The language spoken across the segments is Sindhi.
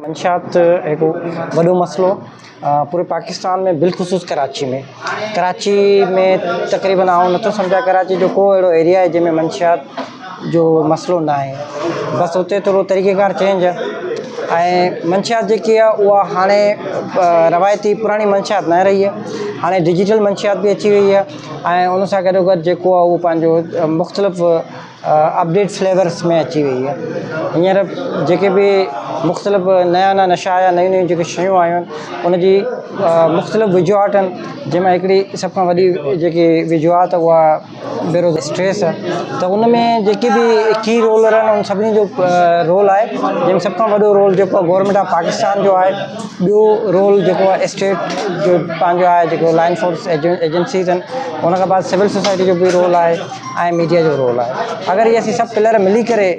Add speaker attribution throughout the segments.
Speaker 1: منشيات هڪ وڏو مسئلو پوري پاڪستان ۾ بالخصوص ڪراچي ۾ ڪراچي ۾ تقريبن آئون نٿو سمجهان ڪراچي جو ڪو اهڙو ايريا آهي جنهن ۾ منشيات جو مسئلو نه آهي بس اتي ٿورو طريقيڪار چينج آهي ۽ منشيات جيڪي آهي اها هاڻي روايتي پراڻي منشيات نه رهي آهي هاڻي ڊجيٽل منشيات به اچي وئي آهي ۽ ان سان گڏو گڏ جيڪو آهي اهو پنهنجو مختلف اپڊيٽ فليورس ۾ اچي وئي آهي هينئر جيڪي به مختلف نيا نيا نشا آيا نيون نيون جيڪي شيون آيون آهن ان جي مختلف وجوهات آهن جنهن مان هڪڙي سڀ کان وڏي جيڪي وجوهات اها بيروز اسٽريس آهي ته ان ۾ جيڪي به ڪي رولر آهن ان سڀني جو رول آهي جنهن ۾ سڀ کان وڏو رول جيڪو آهي گورنمينٽ آف پاڪستان جو آهي ٻيو رول جيڪو آهي اسٽيٽ جو پنهنجو آهي جيڪو لا انفورس ايجنسيز آهن ان کان بعد سول سوسائٽي جو به رول آهي ۽ ميڊيا جو رول آهي اگر اهي اسين سڀ پلر ملي ڪري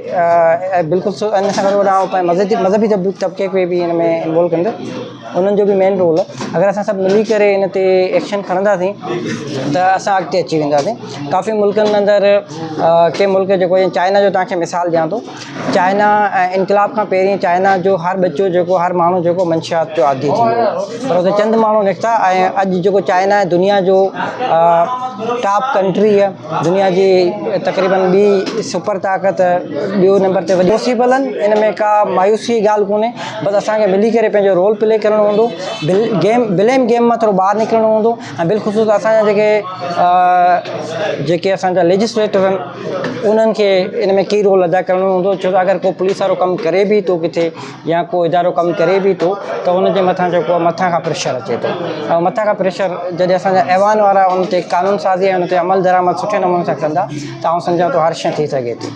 Speaker 1: بلڪل ان سان گڏو گڏ آئون پنهنجي مذهبي طبقي کي به ان ۾ انوالو ڪندس انهن جو به مين رول آهي اگر اسان سڀ ملي ڪري ان تي ايڪشن کڻنداسين ته اسان اڳتي اچي وينداسين ڪافي ملڪن اندر ڪي ملڪ جيڪو چائنا جو توهان کي مثال ڏيان ٿو چائنا ۽ انقلاب کان پهرين چائنا جو هر ٻچو جيڪو هر ماڻهو جيڪو منشيات جو عادي ٿي ويو پر اتي چند ماڻهو نڪتا ۽ اڄ جيڪو چائنا آهي دنيا جو ٽاپ ڪنٽري آهي دنيا جي تقريبن ٻي سپر طاقت ٻيو نمبر تي وڏي پاسيبل آهن ان ۾ ڪا مايوسي جي ڳالهه ڪونهي بس اسانکي ملي ڪري پنهنجو رول پلي ڪرڻو هوندو گيم بليم گيم مان ٿورو ٻاهر نڪرڻو هوندو ۽ بالخصوص اسان جا جيڪي جيڪي اسان جا ليجسليٽر آهن انهن کي ان ۾ ڪي رول ادا ڪرڻو هوندو ڇو ته اگر ڪو پوليس وارو ڪم ڪري به ٿو ڪٿي يا ڪو ادارو ڪم ڪري به ٿو ته ان جي مٿان جيڪو آهي مٿان کان پريشر اچي ٿو ۽ مٿان کان پريشر جڏهن اسان جا ايوان وارا ان تي قانون سازي ۽ ان تي عمل درآمد سٺي نموني سان ڪندا ته آئون سمجهان ٿو هر شيء ٿي سگهي ٿي.